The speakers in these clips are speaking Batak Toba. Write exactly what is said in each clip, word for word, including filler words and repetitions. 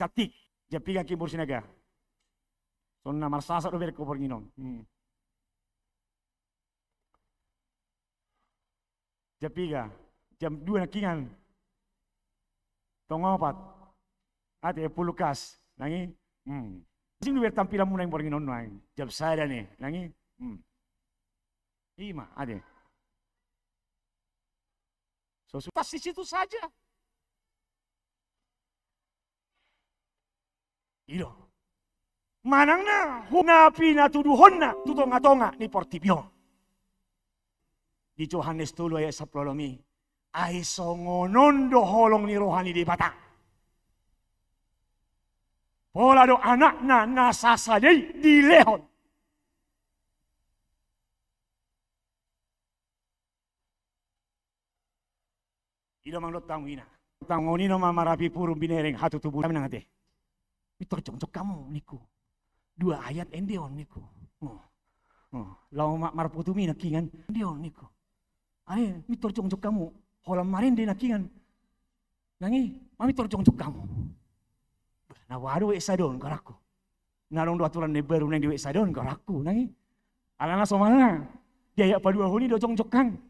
Cantik. Jam piga nangkin boru Sinaga? Songon na marsasat do berengku borngin on. Hmm. Jam piga? Jam dua nangkiningan. Tong opat. Ate, full gas. Nangkin. Hmm. Asing do bertampilanmu nangkin borngin on nangkin. Jam sada ne. Nangkin. Hmm. Ima, ate. So, su-, tas di situ saja. I do. Manang na hu-, na pinatuduhonna tu tonga-tonga ni portibi on. Di Johannes tolu ayat sampulu ualu i. Ai songon on do holong ni roha ni Debata. Pola do Anakna na sasada i dilehon. I do amang dohot hamu inang. Tangon i nama marapi purun binereng hatutubu nang ate. Pintor jongjong hamu ningku. Dua ayat ende on ningku. Oh. Oh. Laho ma-, marpotu mi nangkiningan. Ende on ningku. Ai, pintor jongjong hamu. Holan marende nangkiningan. Nangkin, ma pintor jongjong hamu. Bah, na boha do wek sada on, goarangku. Na adong do aturan na imbaru nangkin di wek sada on, goarangku, nangkin. Alana somalna, di ayat paduahon i do jongjong hamu.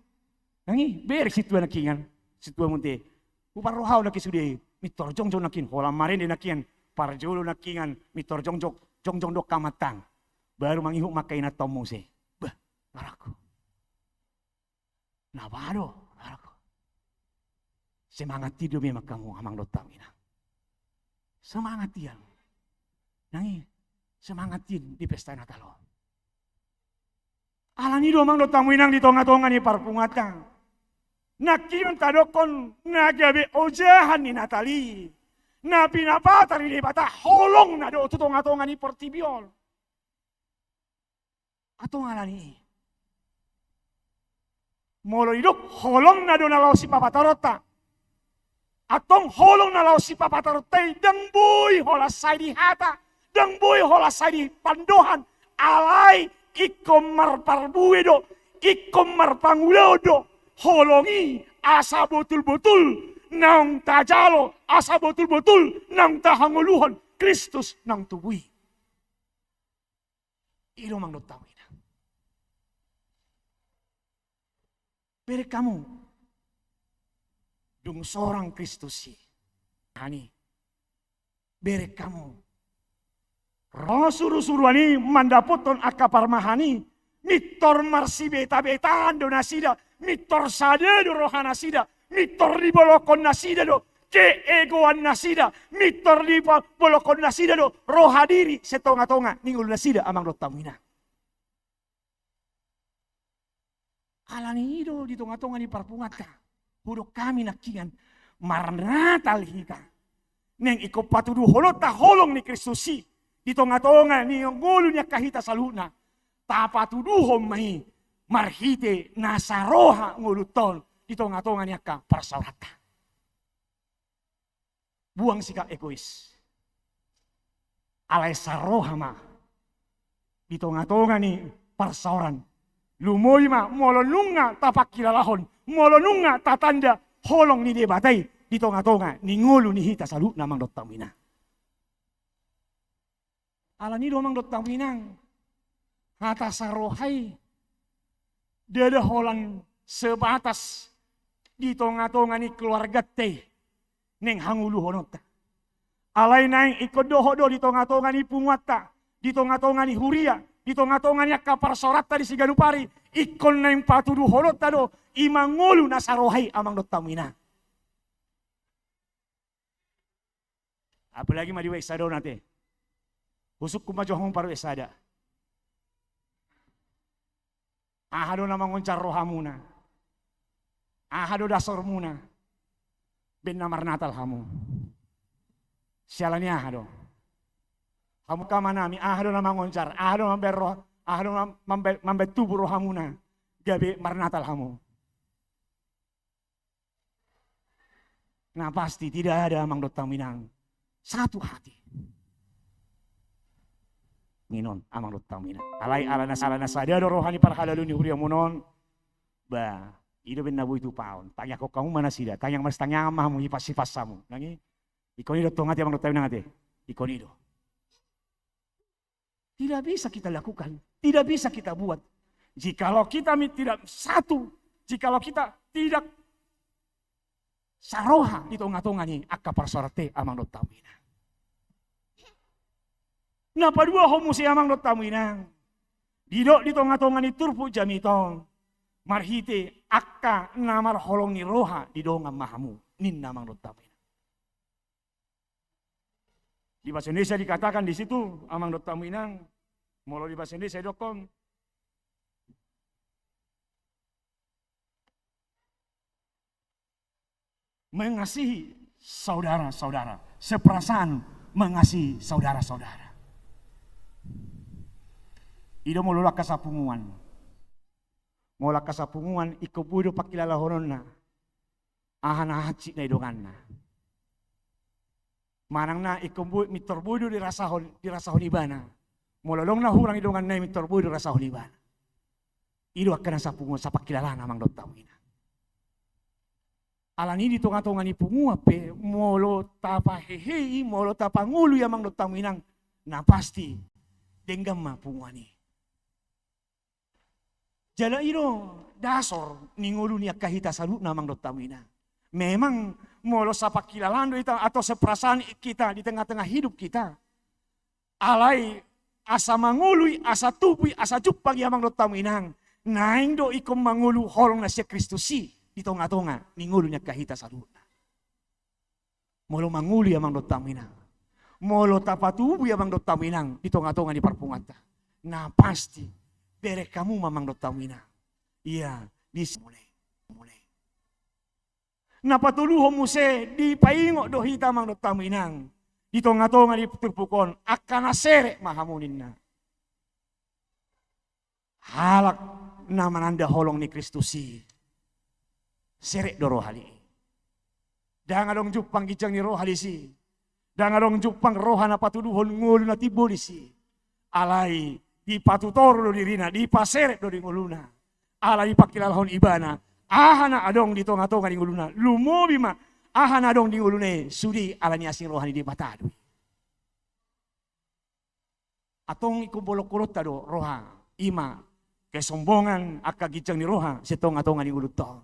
Nangkin, bereng sintua nangkiningan. Sintua muse. Huparrohahon nangkin sude, pintor jongjong nangkin, holan marende nangkiningan. Parjolo nangkiningan, pintor jongjong, jongjong do hamu amanta. Baru mangihut ma angka inanta on muse. Bah, goarangku. Na boha do, goarangku. Semangat i do memang hamu amang dohot hamu inang. Semangat i. Nangkin, semangat i di pesta Natal on. Alani i do amang dohot hamu inang di tonga-tonga ni parpunguanta. Nangkiningan tadokkon na gabe ojahan ni Natal i. Na pinapatar ni Debata holongna do tu tonga-tonga ni portibi on. Antong alani i. Molo didok holongna do na laho sipapataronta. Antong holong na laho sipapataronta i ndang boi holan sai di hata, ndang boi holan sai di pandohan, alai ingkon marparbue do, ingkon marpangulaon do holong i asa botul-botul naung tajalo, asa botul-botul naung tahangoluhon Kristus naung tubu i. I do amang dohot hamu inang. Bereng hamu. Dung sorang Kristus i. Ani. Bereng hamu. Ro suru-suruan i mandapothon angka parmahan i. Mintor marsibeta-betaan do nasida. Mintor sada do rohanasida. Mintor dibolongkon nasida do keegoan nasida, mintor dibolongkon nasida do roha diri sian tonga-tonga ni ngolu nasida, amang dohot hamu inang. Alani i do di tonga-tonga ni parpunguanta, hudok hami nangkiningan, marnatal hita. Naeng ingkon patuduhononta holong ni Kristus i di tonga-tonga ni ngolu ni angka hita saluhutna, tapatuduhon ma i marhite na saroha ngolunta on di tonga-tonga ni angka parsaoranta. Buang sikap egois. Alai saroha ma di tonga-tonga ni parsaoran. Lumobi ma molo nunga tapangkilalahon, molo nunga tatanda holong ni Debata i di tonga-tonga ni ngolu ni hita saluhutna, amang dohot hamu inang. Alani i do, amang dohot hamu inang, hata saroha i ndada holan sebatas di tonga-tonga ni keluarganta i naeng hangoluhononta. Alai naeng ingkon dohot do di tonga-tonga ni punguanta, di tonga-tonga ni huria, di tonga-tonga ni angka parsaoranta di siganup ari, ingkon naeng patuduhononta do i ma ngolu na saroha i, amang dohot hamu inang. Apalagi ma di wek sada on ate. Husungkun ma jo hamu parwek sada. Aha do na mangonjar rohamuna? Aha do dasormuna? Baen na marnatal hamu. Siala ni aha do? Hamu angka amanami, aha do na mangonjar? Aha do mambaen roha, aha do mam-, mambaen, mambaen tubu rohamuna gabe marnatal hamu? Na pasti tidak ada, amang dohot hamu inang. Satu hati. Nginon, amang dohot hamu inang. Alai alana, alana sada do roha ni parhalado ni huriamuna on. Ba, i do baen na boi tupaon. Tangiangkon hamu ma nasida. Tangiang ma, tangiangan ma hamu, hipas-hipas hamu. Nangkin. Ingkon i do tong ate, amang dohot hamu inang ate. Ingkon i do. Tidak bisa kita lakukan, tidak bisa kita buat. Jikalau kita mi-, tidak satu, jikalau kita tidak saroha di tonga-tonga ni angka parsaoranta, amang dohot hamu inang. Na paduahon muse, amang dohot hamu inang, didok di tonga-tonga ni turpuk jamita on, marhite angka na marholong ni roha di dongan ma hamu, ninna, amang dohot hamu inang. Di bahasa Indonesia dikatakan di situ, amang dohot hamu inang, molo di bahasa Indonesia didokkon, mengasihi saudara-saudara, seperasaan mengasihi saudara-saudara. I do molo angka sapunguan. Molo angka sapunguan, ingkon boi do pangkilalahononna aha na hansit na i donganna. Manang na ingkon boi, mintor boi do dirasahon, dirasahon ibana. Molo adong na hurang i donganna i, mintor boi do dirasahon ibana. I do angka na sapunguan, sapangkilalaan, amang dohot hamu inang. Alani i di tonga-tonga ni punguan pe, molo tapahehe i, molo tapangolu i, amang dohot hamu inang, na pasti denggan ma punguan i. Jala i do dasor ni ngolu ni angka hita saluhutna, amang dohot hamu inang. Memang molo sapangkilalaan do hita atau seperasaan hita di tengah-tengah hidup hita, alai asa mangolu i, asa tubu i, asa jumpang i, amang dohot hamu inang, naeng do ingkon mangolu holong na sian Kristus i di tonga-tonga ni ngolu ni angka hita saluhutna. Molo mangolu i, amang dohot hamu inang, molo tapatubu i, amang dohot hamu inang, di tonga-tonga ni parpunguanta, na pasti bereng hamu ma, amang dohot hamu inang. Ia di si-, mule, mule. Na patoluhon muse, dipaingot do hita, amang dohot hamu inang, di tonga-tonga ni turpuk on, angka na serep ma hamu, ninna. Halak na mananda holong ni Kristus i, serep do roha ni i. Ndang adong jumpang ginjang ni roha disi. Ndang adong jumpang roha na patuduhon ngolu na timbo disi. Alai dipatutoru do dirina, dipaserep do di ngoluna. Ala dipangkilalahon ibana aha na adong di tonga-tonga ni ngoluna. Lumobi ma aha na adong di ngoluna i, sude ala ni asi ni roha ni Debata do i. Antong ingkon bolongkononta do roha, i ma kesombongan angka ginjang ni roha sian tonga-tonga ni ngolunta on.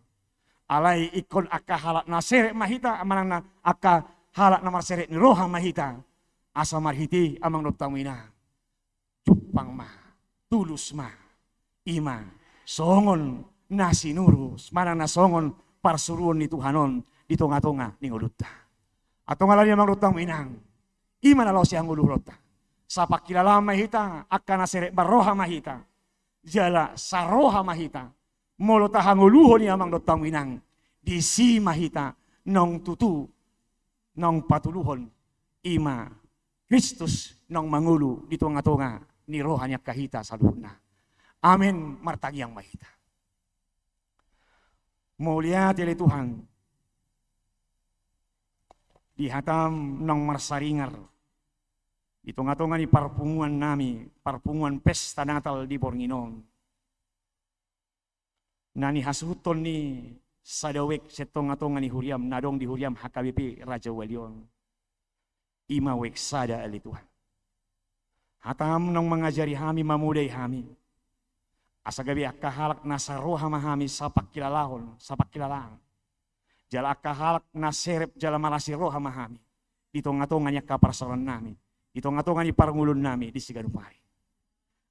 Alai ingkon angka halak na serep ma hita, manang na angka halak na marserep ni roha ma hita. Asa marhite i, amang dohot hamu inang, jumpang ma, tulus ma, i ma songon na sinuru, manang na songon parsuruon ni Tuhan on di tonga-tonga ni ngolunta. Antong alani i, amang dohot hamu inang, i ma na laho sihangoluhononta. Sapangkilalaan ma hita, angka na serep marroha ma hita, jala saroha ma hita. Molo tahangoluhon i, amang dohot hamu inang, disi ma hita naung tutu naung patuduhon i ma Kristus naung mangolu di tonga-tonga ni roha ni angka hita saluhutna. Amen. Martangiang ma hita. Mauliate ale Tuhan, di hatam naung marsaringar di tonga-tonga ni parpunguan nami, parpunguan pesta Natal di borngin on, na nihasuhuton ni sada wijk sian tonga-tonga ni huriam, na adong di huriam H K B P Rajawali on. I ma wijk sada, ale Tuhan. Hatam naung mangajari hami, mamodai hami, asa gabe angka halak na saroha ma hami, sapangkilalahon, sapangkilalaan. Jala angka halak na serep jala marasi roha ma hami di tonga-tonga ni angka parsaoran nami, di tonga-tonga ni parngoluon nami di siganup ari.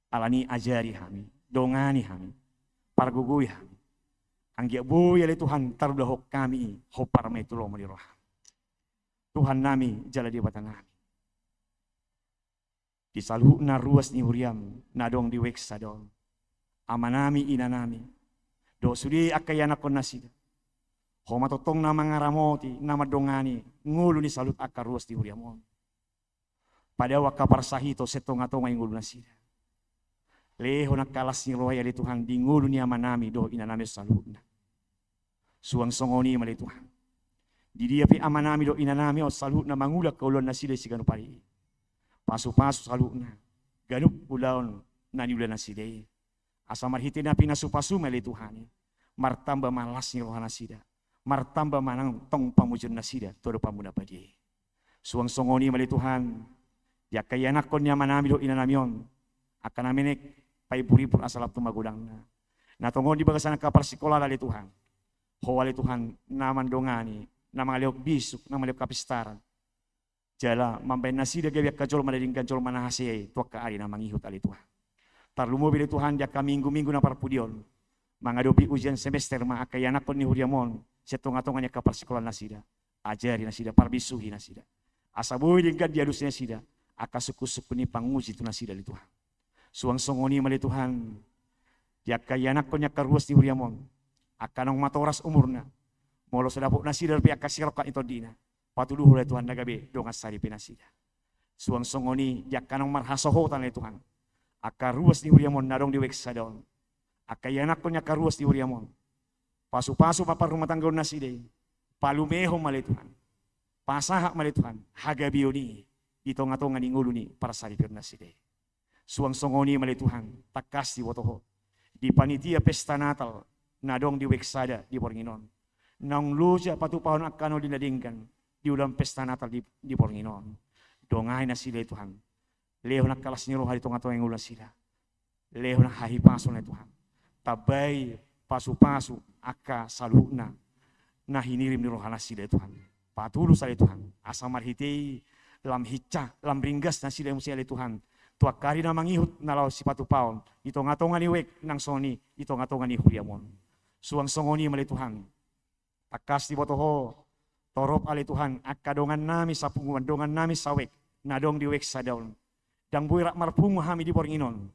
Alani i ajari hami, dongani hami, pargogoi hami, anggiat boi, ale Tuhan, tarulahon hami i hombar ma i tu lomo ni roham. Tuhan nami jala Debata nami, di saluhutna ruas ni huriam na adong di wijk sada on, ama nami, ina nami, dohot sude angka ianakhon nasida, Ho ma tongtong na mangaramoti, na mandongani ngolu ni saluhut angka ruas ni huriam on. Padao angka parsahiton sian tonga-tonga ni ngolu nasida. Lehon angka las ni roha i, ale Tuhan, di ngolu ni ama nami dohot ina nami on saluhutna. Suang songon i ma, ale Tuhan, di dia pe ama nami dohot ina nami on saluhutna mangula angka ulaon nasida di siganup ari i, pasu-pasu saluhutna ganup ulaon na niula nasida i. Asa marhite na pinasupasu ma, ale Tuhan i, martamba ma las ni roha nasida, martamba ma nang tong pamujion nasida tu adopanmu na badia i. Suang songon i ma ale Tuhan, di angka ianakhon ni amanami dohot inanami on, angka na menek paimburimbur asa lam tu magodangna. Na tongon di bagasan angka parsikolaan ale Tuhan. Ho ale Tuhan, na mandongani, na mangalehon bisuk, na mangalehon hapistaran. Jala mambahen nasida gabe angka jolma na denggan, jolma na hasea i tu angka ari na mangihut ale Tuhan. Tarlumobi ale Tuhan di angka minggu-minggu na parpudi on, mangadopi ujian semester ma angka ianakhon ni huriam on sian tonga-tonga ni angka parsikolaan nasida. Ajari nasida, parbisuhi nasida, asa boi denggan dialusi nasida angka sungkun-sungkun ni panguji tu nasida ale Tuhan. Suang songon i ma ale Tuhan, di angka ianakhon ni angka ruas ni huriam on, angka naung matoras umurna, molo so dapot nasida dope angka sirongkap ni tondina, patuduhon ale Tuhan na gabe dongan saripe nasida. Suang songon i di angka naung marhasohotan ale Tuhan, angka ruas ni huriam on na adong di Wexada on, angka ianakhon ni angka ruas ni huriam on, pasu-pasu ma parrumatanggaon nasida i. Palumehon ma ale Tuhan, pasahat ma ale Tuhan hagabeon i di tonga-tonga ni ngolu ni parsaripeon nasida i. Suang songon i ma ale Tuhan, tangkas diboto Ho di panitia pesta Natal na adong di Wexada di borngin on, naung loja patupahon angka na uli na denggan di ulaon pesta Natal di, di borngin on. Dongai nasida ale Tuhan, lehon angka las ni roha di tonga-tonga ni ngolu nasida. Lehon hahipason ale Tuhan, tambai pasu-pasu angka saluhutna na hinirim ni roha nasida ale Tuhan. Patulus ale Tuhan, asa marhite i lam hinsa, lam ringgas nasida muse ale Tuhan tu angka ari na mangihut na laho sipatupaon di tonga-tonga ni wijk nang songon i di tonga-tonga ni huriam on. Suang songon i ma ale Tuhan, tangkas diboto Ho torop ale Tuhan angka dongannami sapunguan, dongannami sawijk na adong di Wexada on. Ndang boi rap marpungu hami di borngin on.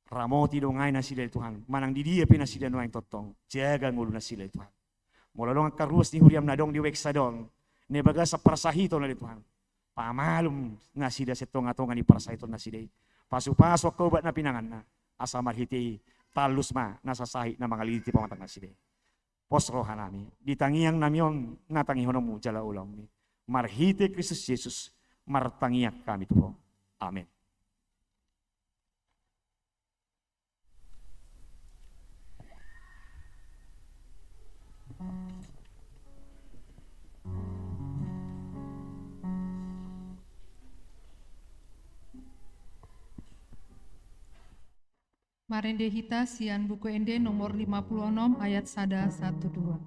Ramoti, dongai nasida ale Tuhan, manang di dia pe nasida nuaeng tongtong, jaga ngolu nasida ale Tuhan. Molo adong angka ruas ni huriam na adong di Wexada on na di bagasan parsahiton ale Tuhan, pamalum nasida sian tonga-tonga ni parsahiton nasida i. Pasu-pasu angka obat na pinanganna, asa marhite i tallus ma nasa sahit na mangaliliti pamatang nasida i. Pos rohanami di tangiangnami on na tangihononmu jala ulaonmi. Marhite Kristus Jesus martangiang hami tu Ho. Amen. Marende hita sian Buku Ende nomor lima puluh enam ayat sada, satu, dua.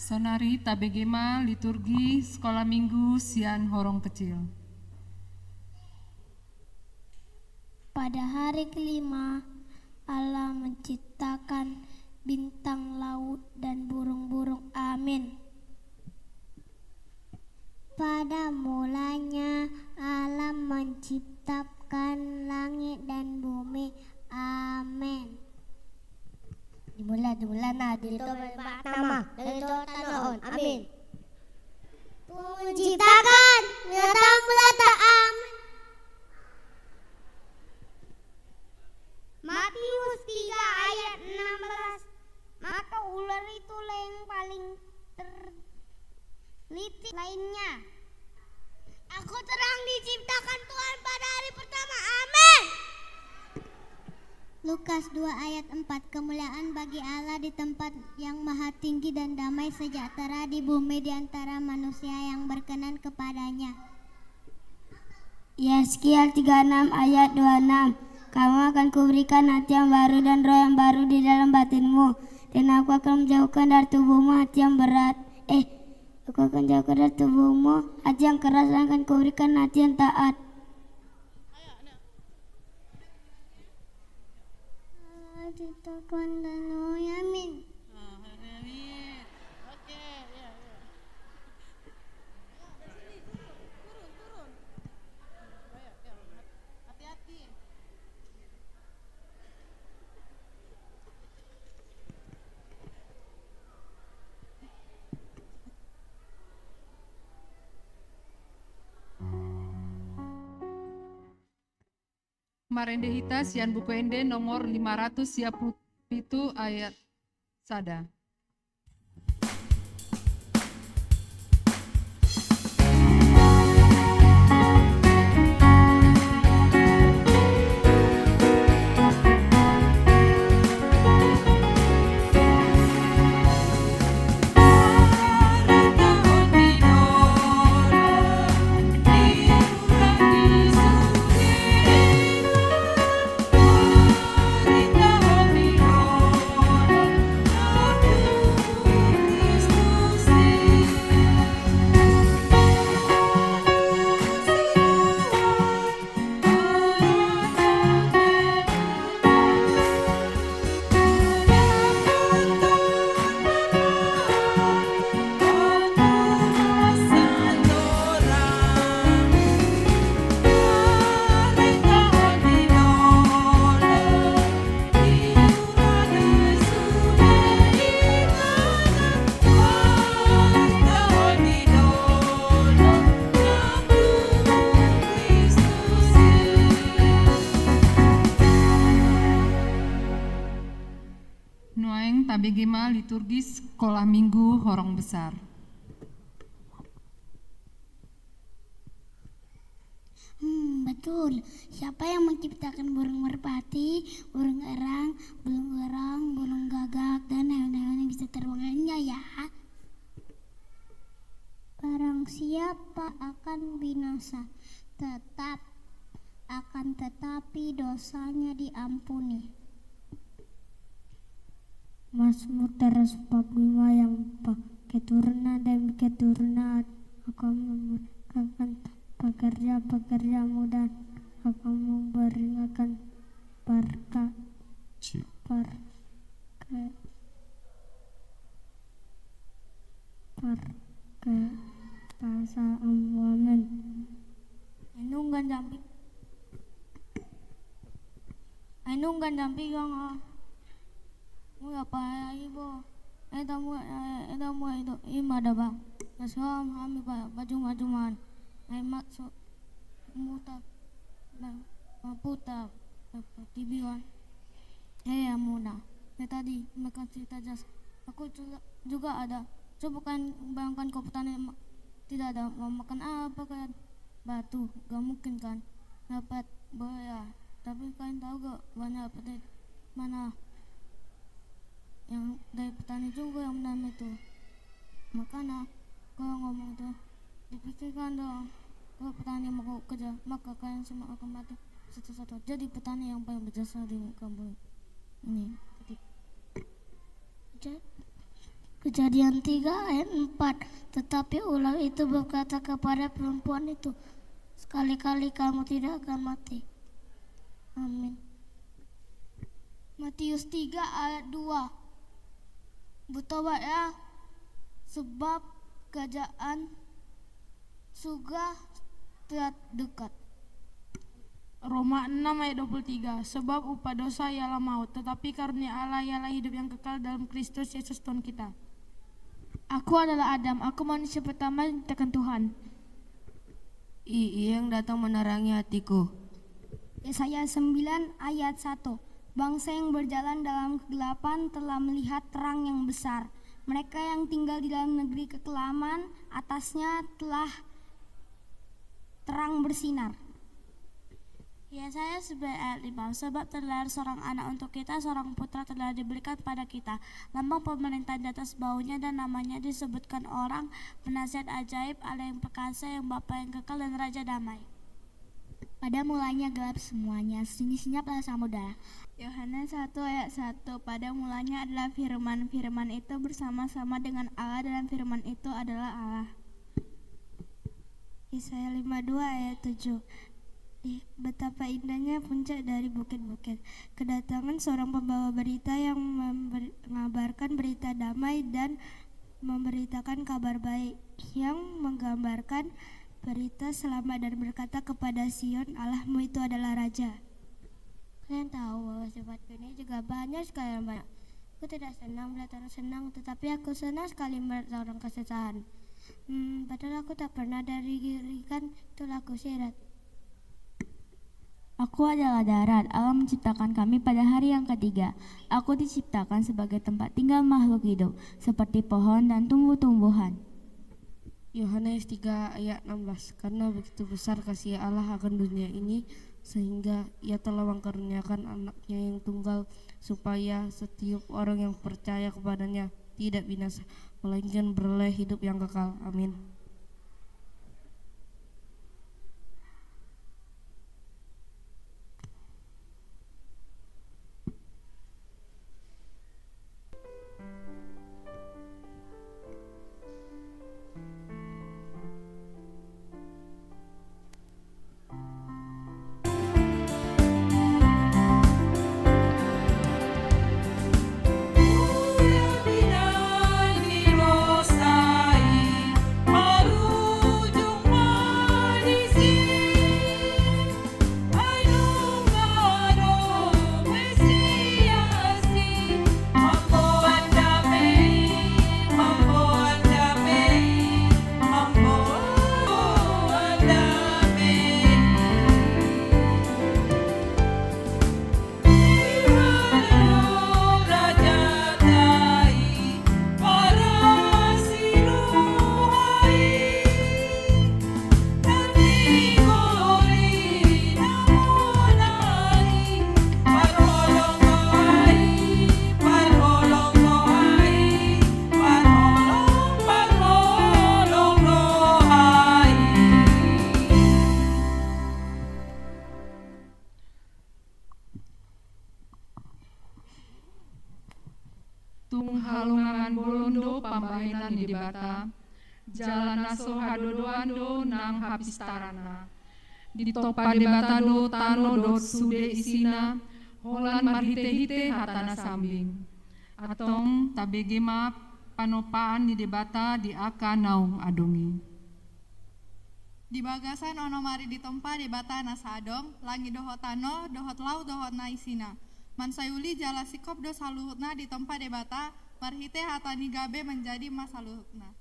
Saonari tabege ma liturgi Sekolah Minggu sian Horong Kecil. Pada hari kelima, Allah menciptakan bintang, laut, dan burung-burung. Amin. Pada mulanya Allah menciptakan langit dan bumi. Amin. Dimulai, dimulai, nah, di Toba Batama, dari Toba Tanaon. Amin. Penciptakan, nyata mulata. Amin. Matius tiga ayat enam belas. Maka ular itu yang paling terlitik lainnya. Aku terang diciptakan Tuhan pada hari pertama. Amin. Lukas dua ayat empat. Kemuliaan bagi Allah di tempat yang maha tinggi dan damai sejahtera di bumi di antara manusia yang berkenan kepadanya. Yeskiel tiga enam ayat dua enam. Kamu akan kuberikan hati yang baru dan roh yang baru di dalam batinmu. Dan aku akan menjauhkan dari tubuhmu hati yang berat. Eh, aku akan jauhkan dari tubuhmu hati yang keras dan akan kuberikan hati yang taat. Amin. Marende hita sian Buku Ende nomor lima ratus sia pulu pitu ayat sada. Nuaeng tabege ma liturgi Sekolah Minggu Horong Besar. Hmm, betul. Siapa yang menciptakan burung merpati, burung elang, burung elang, burung gagak, dan hewan-hewan yang bisa terbang lainnya, ya? Barang siapa akan binasa, tetap akan tetapi dosanya diampuni. Mazmur seratus empat puluh lima yang empat. Keturunan demi keturunan akan memerintahkan pekerja-pekerjamu dan akan memberikan parka, Ci. Parke, parke pasamu. Amin. Enung ganjampi. Ai nunga jampi gong. Mui apa ibo? Eda mu, eda mu ido ima daba. Nasom hami ba bajuma juman. Ai makso muta ba puta ba tibiwan. Hei amuna. Hei tadi makan cerita jas. Aku juga ada. Coba kan bayangkan kau petani tidak ada mau makan apa kan? Batu, gak mungkin kan dapat buaya. Tapi kalian tahu gak banyak petani mana yang dari petani juga yang menanam itu. Makanya kalau ngomong itu dipikirkan dong. Kalau petani mau kerja, maka kalian semua akan mati satu-satu. Jadi petani yang paling berjasa di kampung ini. Jadi, Kejadian tiga ayat empat. Tetapi ular itu berkata kepada perempuan itu, "Sekali-kali kamu tidak akan mati." Amin. Matius tiga ayat dua. Bertobatlah, sebab kerajaan Surga telah dekat. Roma enam ayat dua puluh tiga, sebab upah dosa ialah maut, tetapi karunia Allah ialah hidup yang kekal dalam Kristus Yesus Tuhan kita. Aku adalah Adam, aku manusia pertama yang diciptakan Tuhan. I-, Ia yang datang menerangi hatiku. Yesaya sembilan ayat satu, bangsa yang berjalan dalam kegelapan telah melihat terang yang besar. Mereka yang tinggal di dalam negeri kekelaman, atasnya telah terang bersinar. Yesaya sembilan ayat lima, sebab terlahir seorang anak untuk kita, seorang putra telah diberikan pada kita. Lambang pemerintahan di atas bahunya dan namanya disebutkan orang, penasihat ajaib, Allah yang perkasa, yang Bapa yang kekal, dan Raja damai. Pada mulanya gelap semuanya, sunyi senyap rasa muda. Yohanes satu ayat satu, pada mulanya adalah Firman, Firman itu bersama-sama dengan Allah, dan Firman itu adalah Allah. Yesaya lima dua ayat tujuh. Ih, betapa indahnya puncak dari bukit-bukit. Kedatangan seorang pembawa berita yang member-, mengabarkan berita damai dan memberitakan kabar baik, yang menggambarkan berita selamat dan berkata kepada Sion, "Allahmu itu adalah Raja." Kalian tahu bahwa sifatku ini juga banyak sekali yang banyak. Aku tidak senang melihat orang senang, tetapi aku senang sekali melihat orang kesusahan. Hmm, padahal aku tak pernah didirikan, itulah aku sirat. Aku adalah darat, Allah menciptakan kami pada hari yang ketiga. Aku diciptakan sebagai tempat tinggal makhluk hidup, seperti pohon dan tumbuh-tumbuhan. Yohanes tiga ayat enam belas, karena begitu besar kasih Allah akan dunia ini, sehingga Ia telah mengkaruniakan Anak-Nya yang tunggal, supaya setiap orang yang percaya kepada-Nya tidak binasa, melainkan beroleh hidup yang kekal. Amin. Tung halongangan bolon do pambahenan ni Debata, jala na so hadodoan do nang hapistaranna. Ditompa Debata do tano dohot sude isina, holan marhitehite hata na sambing. Antong tabege ma panompaan ni Debata di angka naung adong i. Di bagasan onom ari ditompa Debata na sadong, langit dohot tano, dohot laut dohot na isina. Mansai uli jala singkop do saluhutna ditompa Debata, marhite hatana i gabe manjadi ma saluhutna.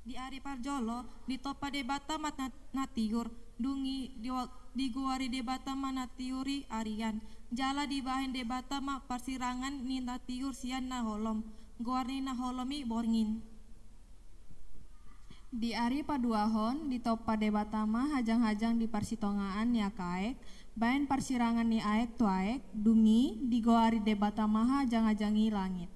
Di ari parjolo, ditompa Debata ma na-, na tiur, dung i di wa-, digoari Debata ma na tiur i arian, jala dibahen Debata ma parsirangan ni na tiur sian na holom, goar ni na holom i borngin. Di ari paduahon, ditompa Debata ma hajang-hajang di parsitongaan ni angka aek, bahen parsirangan ni aek tu aek, dung i digoari Debata ma hajang-hajang i langit.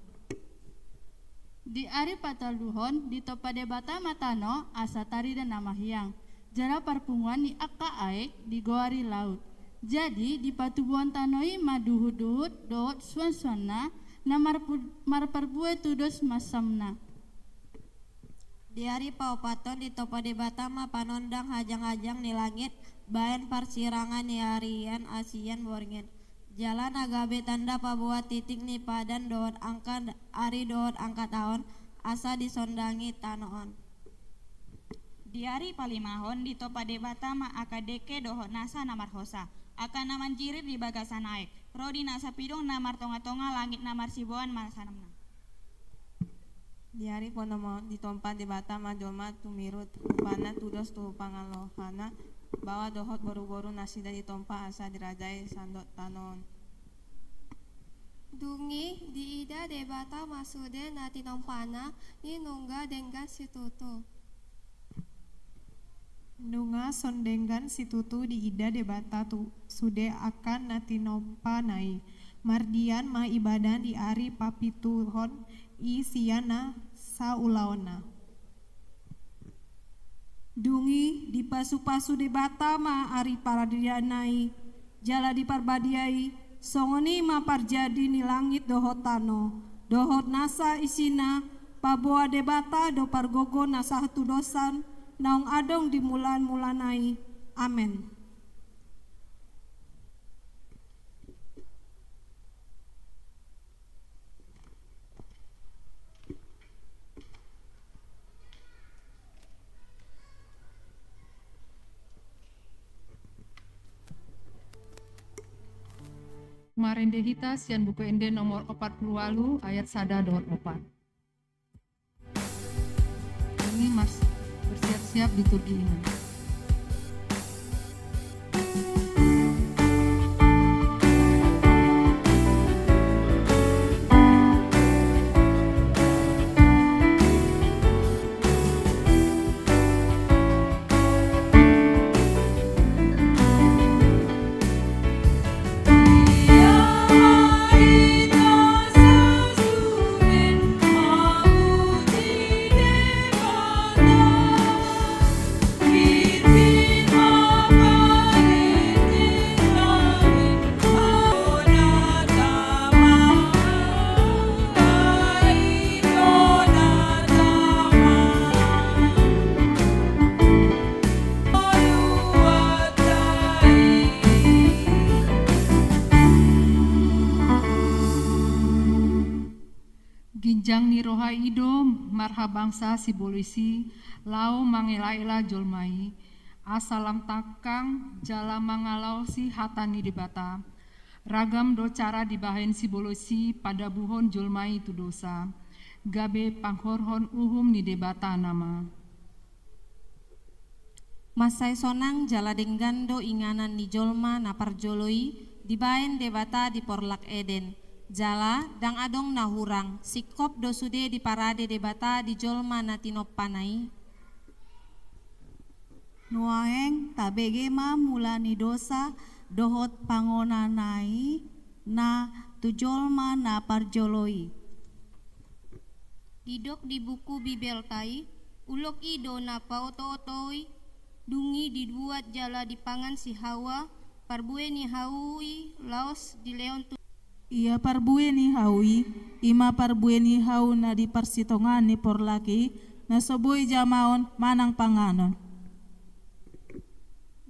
Di ari patoluhon, ditompa Debata ma tano asa tarida na mahiang, jala parpunguan ni angka aek digoari laut. Jadi, dipatubuhon tano i ma duhut-duhut dohot suan-suanna, na marpu-, marparbue tudos mansamna. Di ari paopathon, ditompa Debata ma panondang hajang-hajang ni langit, bahen parsirangan ni arian, sian borngin. Jala na gabe tanda paboa titik ni padan dohot angka ari dohot angka taon, asa disondangi tano on. Di ari palimahon ditompa Debata ma angka dengke dohot nasa na marhosa, angka na manjirir di bagasan aek, ro di na sapidong na martongatonga langit na marsiboan masanamna. Di ari paonomhon ditompa Debata ma jolma tumirus rupana tudos tu pangalohana, baoa dohot boruboru nasida ditompa asa dirajai sandok tano on. Dung i diida Debata ma sude na tinompana i nunga denggan situtu. Nunga son denggan situtu diida Debata tu sude angka na tinompana i. Mardian ma ibadah di ari papituhon i sian na saulaonna. Dung i dipasupasu Debata ma ari paradianna i, jala di parbadia i, songon i ma parjadi ni langit dohot tano, dohot nasa isina, paboa Debata do pargogo na sahat tu dos an, naung adong di mulamulana i. Amen. Marende hita sian Buku Ende nomor opat pulu ualu ayat sada dohot opat. Ini mas bersiap-siap liturgi ini. Ginjang ni roha i do marhabangsa sibolis i laho mangelaela jolma i, asa lam tangkang jala mangalaosi hata ni Debata. Ragam do cara dibahen sibolis i padabuhon jolma i tu dosa, gabe panghorhon uhum ni Debata nama. Mansai sonang jala denggan do inganan ni jolma na parjolo i dibahen Debata di porlak Eden, jala ndang adong na hurang, singkop do sude diparade Debata di jolma na tinompana i. Nuaeng tabege ma mula ni dosa dohot pangonana i na tu jolma na parjolo i. Didok di buku Bibelta i, ulok i do na paotooto i, dung i dibuat jala dipangan si Hawa, parbue ni hau i laos dilehon tu. Ia parbue ni hau i, i ma parbue ni hau na di parsitongaan ni porlak i, na so boi jamaon manang panganon.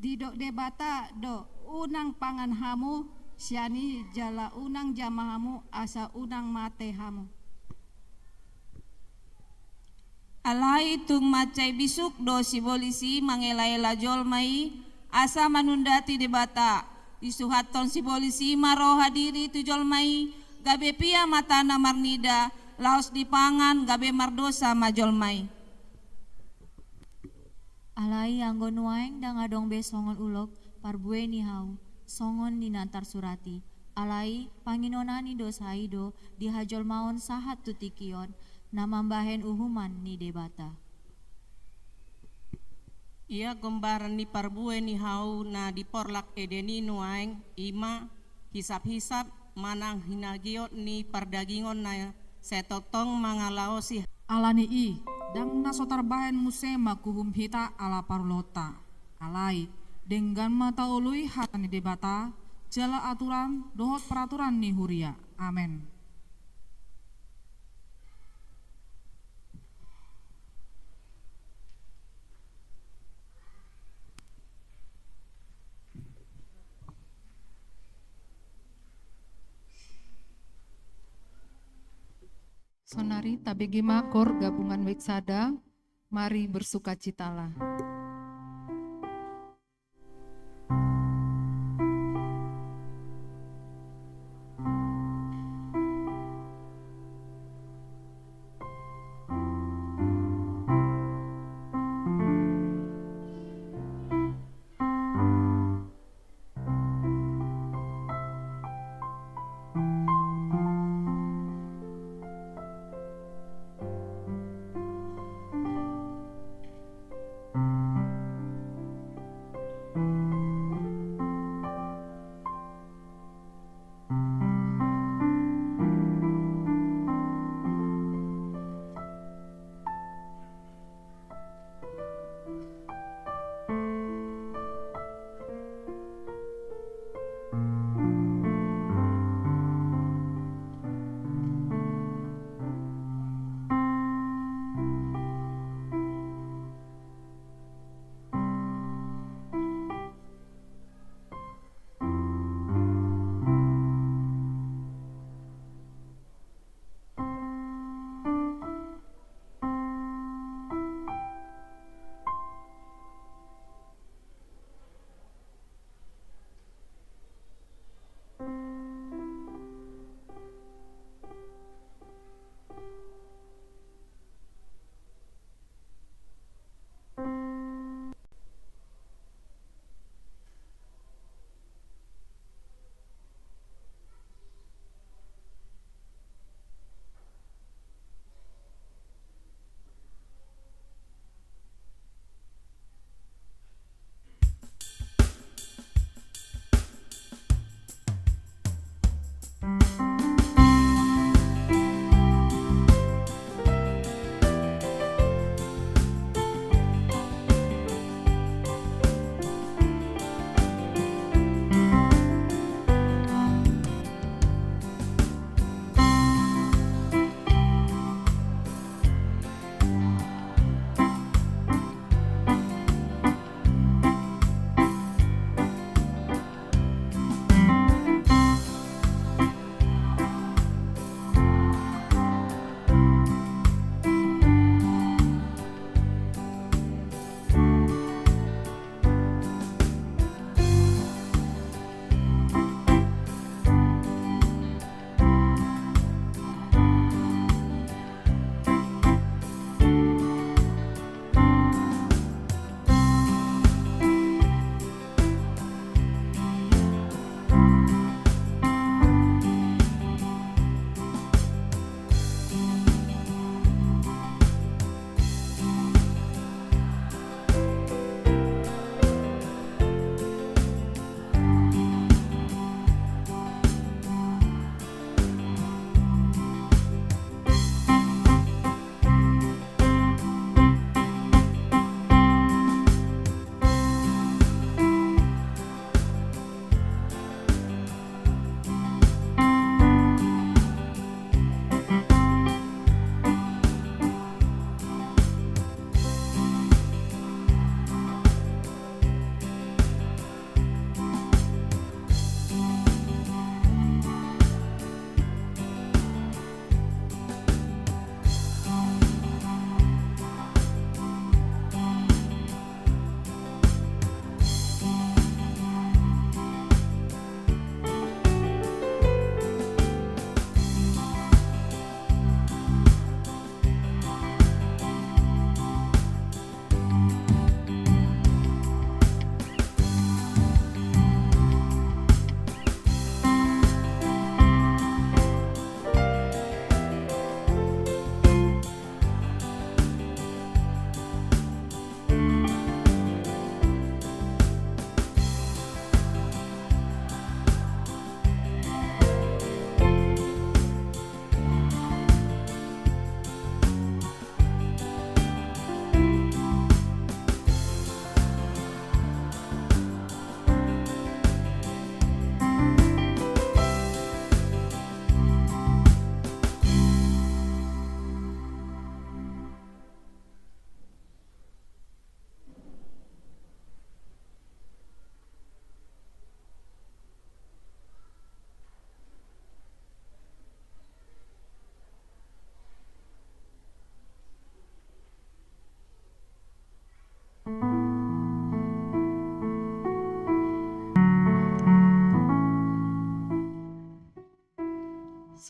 Didok Debata do, unang pangan hamu sian i jala unang jama hamu asa unang mate hamu. Alai tung mansai bisuk do sibolis i mangelaela jolma i, asa manundati Debata. Disuhathon sibolis i ma roha diri tu jolma i, gabe pia matana marnida, laos dipangan gabe mardosa ma jolma i. Alai anggo nuaeng ndang adong be songon ulok parbue ni hau, songon ni na tarsurat i. Alai panginona ni dosa i do di hajolmaon sahat tu tingki on, na mambahen uhuman ni Debata. Ia gombaran ni parbue ni hau na di porlak Eden i nuaeng, i ma hisaphisap manang hinagiot ni pardagingon na sai tongtong mangalaosi. Alani i, ndang na so tarbahen muse manghuhum hita ala parulaonta. Alai, denggan ma taoloi hata ni Debata, jala aturan dohot peraturan ni huria. Amen. Saonari tabege ma Koor Gabungan Wijk Sada, Mari bersukacitalah.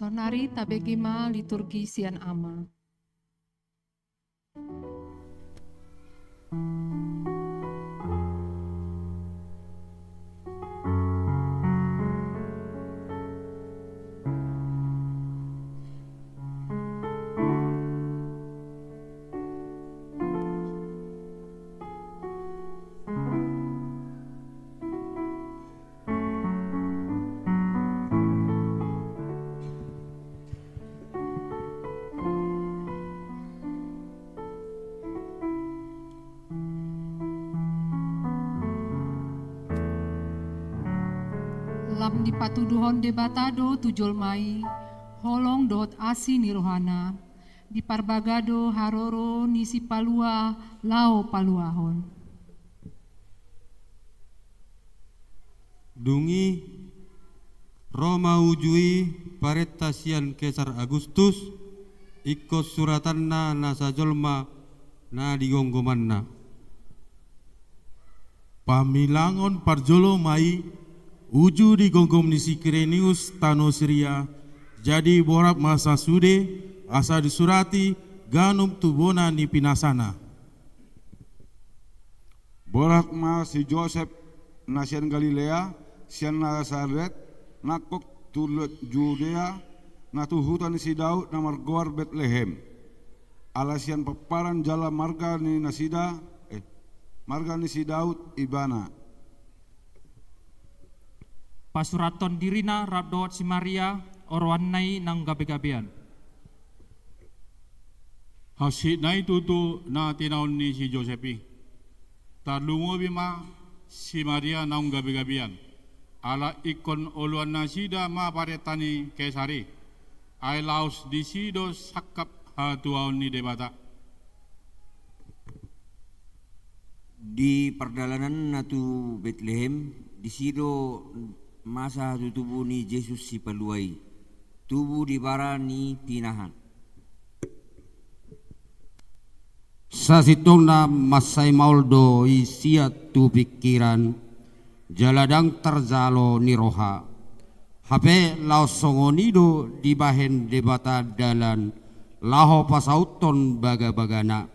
Saonari tabege ma liturgi sian Ama. Lam dipatuduhon Debata do tu jolma i holong dohot asi ni rohana, diparbaga do haroro ni Sipalua laho paluahon. Dung i, ro ma uju i parenta sian Kesar Agustus, ingkon suratanna na sajolma na digomgomanna. Pamilangon parjolo ma i uju di gomgom ni si Kirenius tano Siria, jadi borat ma sasude, asa disurati ganup tu bona ni pinasana. Borat ma si Josep na sian Galilea, sian Nasaret, nangkok tu Judea, na tu huta ni si Daud na margoar Betlehem. Ala sian pomparan jala marga ni nasida, eh, marga ni si Daud ibana. Pasurathon dirina rap dohot si Maria, oroanna i naung gabegabean. Hansit nai tutu na tinaon ni si Josep i. Tarlumobi ma si Maria naung gabegabean. Ala ingkon oloan nasida ma parenta ni Kesar i. Ai laos disi do sangkap hatuaon ni Debata. Di pardalananna tu Betlehem, disi do masa hatutubu ni Jesus Sipalua i, tubu di bara ni pinahan. Sasintongna mansai maol do i sian tu pingkiran, jala ndang tarjalo ni roha. Hape laos songon i do dibahen Debata dalan laho pasauthon bagabagana.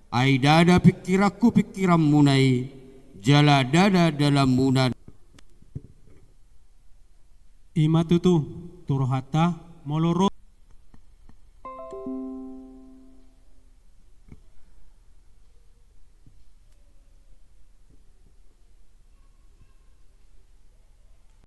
Ai ndada pingkiranku pingkiranmuna i, jala ndada dalanmuna. I ma tutu, tu rohanta, molo ro